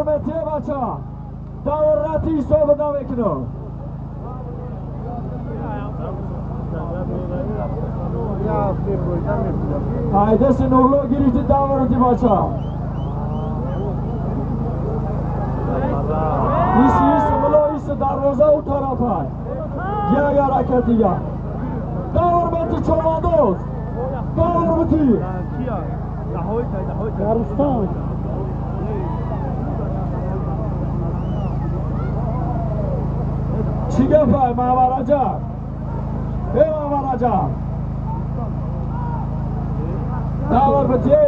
метие бача. Давр рати ҳисоб намекунам. Айдаси Нурло гирифти даврати бача. Иси иси муло иси дарвоза у тарафай. Як ҳаракат дигар. Давр мети човандоз. Давр мети. Рустам. Чӣ гапай Маҳмад Раҷаб? Э Маҳмад Раҷаб. Давр бити.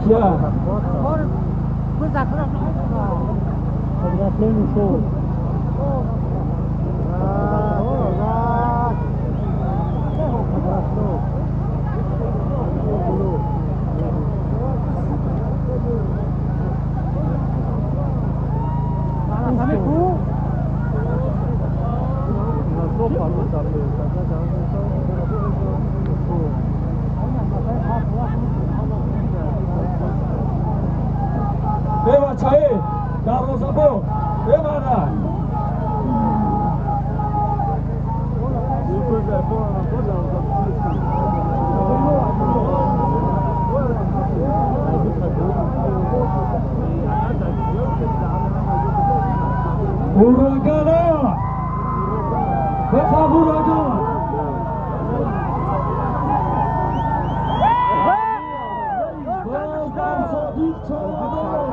Кия? Бачаи дарвозабон бемана. Урагана! Бехаб ураган! Боздар Содиқ Човандоз!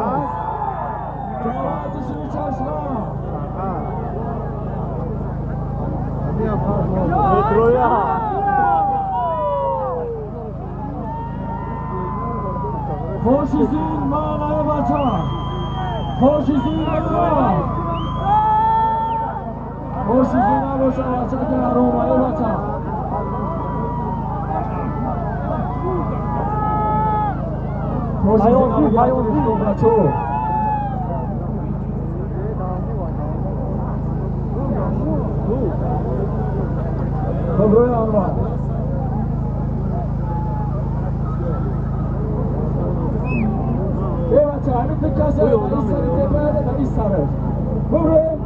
Ҷамоати Чашма! Хошизин ман ай бача! Хошизин ман! Хошизин набоша бача ки ҳаром ай бача! Хошизин набоша бачо! Хаброи Анвар. Э бача, ҳамин ту касе дар ин сари тепа дар ин сараш. Буброем.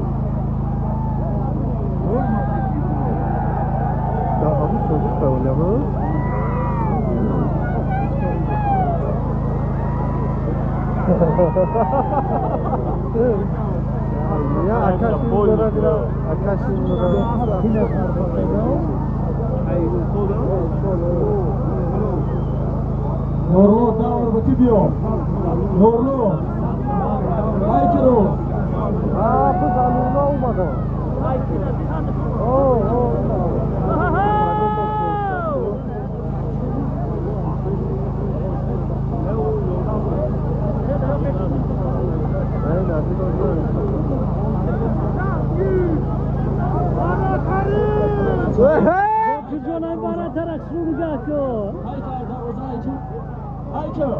Нурло давр бити биё. Нурло. Айкиро. Айкиро.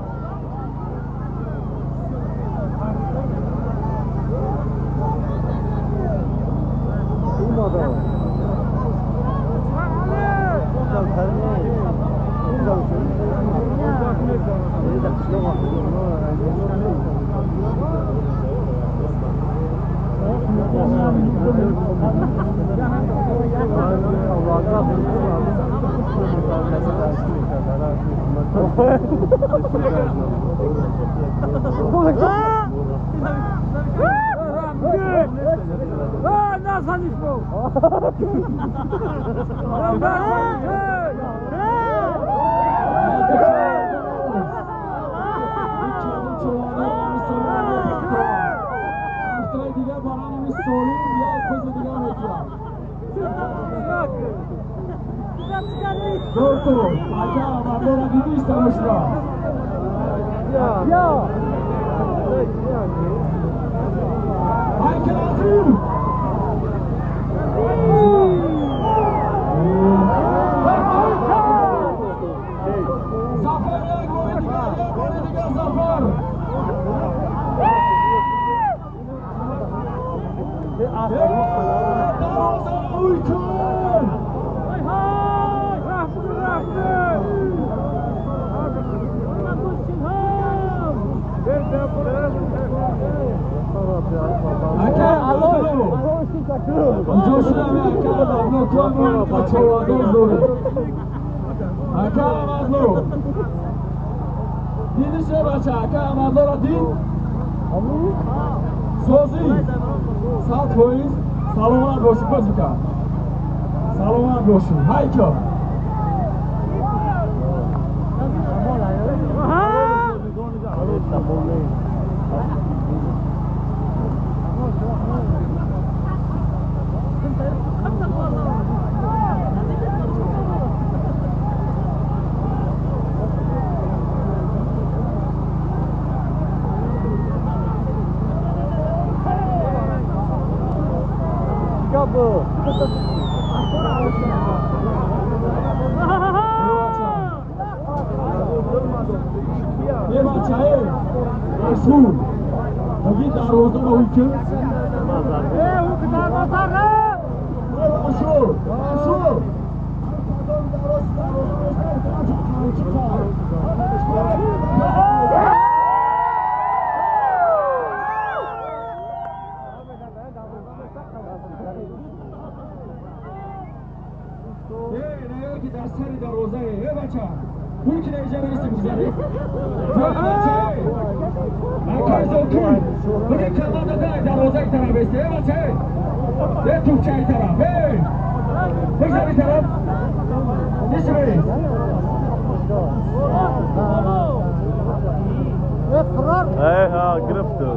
Ҳафтаи дигар баранами солим як қизи дигар метиҳад. Доктор, ака Амадора дидиш тамошро. Ҳайкал Азим! Зафар як бори дигар, як бори дигар зафар! Дарвозаро ӯй кун! Ака Амадло! Инҷо шудам ака Амадло, ту ҳам човандоз дорӣ. Ака Амадло! Дидиш не бача, ака Амадлоро дид? Созӣ 100%. Саломат бошӣ, бозика. Саломат бошӣ. Ҳайко! Е бача, е! Расул! Таги дарвозаро ӯй кун. Расул! Расул! Е, не ки дар сари дарвозае. Е бача! Ӯй ки наиҷа мериси бигзарӣ. Бача, е! Акай Зокир! Биги команда дай дарвозаи тараф бести. Е бача, е! Е тӯпчаи тараф. Е! Бигзари тараф. Неси мерис? Эй, ха, гирифту.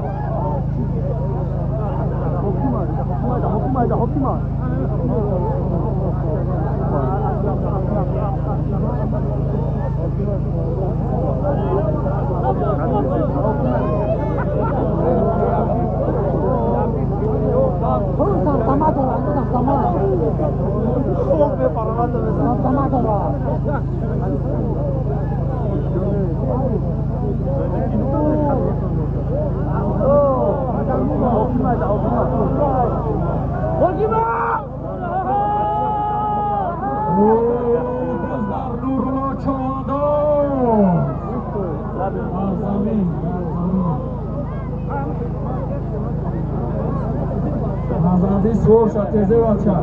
Боз дар Нурулло Човандоз! Бар замин, бар замин. Назанди сувор шад тезе бача.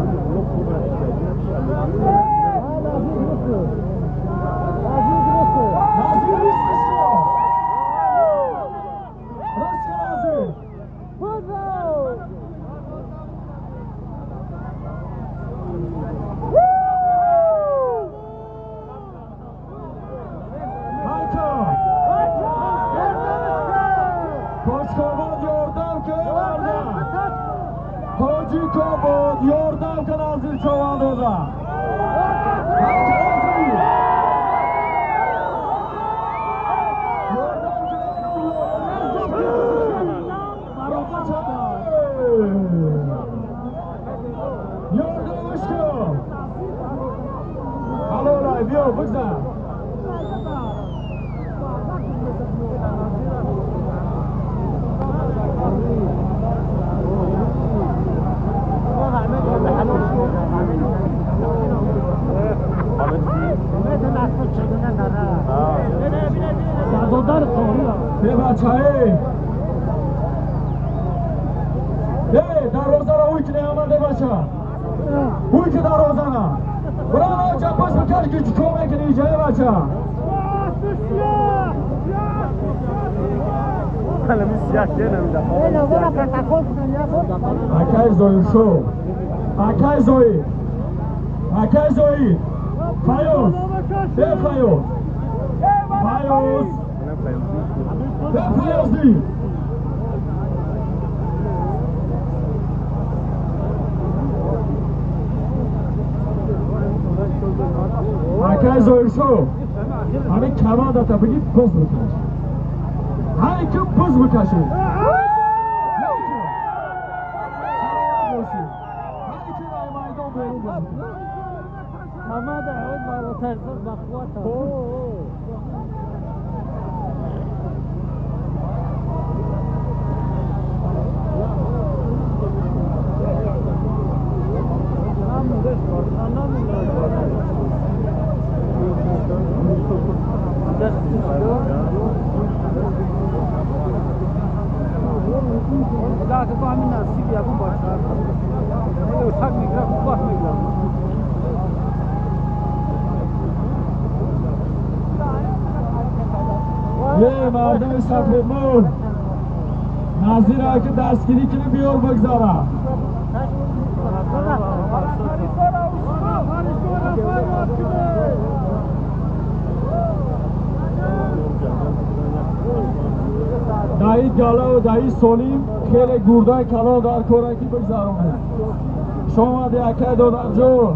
Назир ристишко! Растка Назир! Ҳайко! Тоҷикобод ёрдам кун мардам! Тоҷикобод ёрдам кун Назир Човандоза! Ҳайко Назир! Ёрдам кун Нурулло! Ёрдам кун! Ёрдамаш кун! Ҳалолай, биё, бигзар! Е бача, е! Е, дарвозаро ӯй ки неомаде бача! Ӯй ки дарвозана! Бирана ҷапаш бикар ки чӣ кор мекунӣ иҷа, е бача? Акай Зоиршо! Акай Зоир! Акай Зоир! Фаёз! Е Фаёз! Фаёз! Е Фаёз ди! Акай Зоиршо, ҳамин камандата бигӣ, боз бикаш, ҳай ки боз бикашед. Ҳай ки дар майдон берун бозӣ. Команда болотар ба қувват. Е, мардуми сафедмӯр, Назира ки дастгирӣ кунӣ, биёр, бигзара. Даи галаву даи солим хеле гурдаи калон дар кора ки бигзаронед. Шомади, акай додарҷон.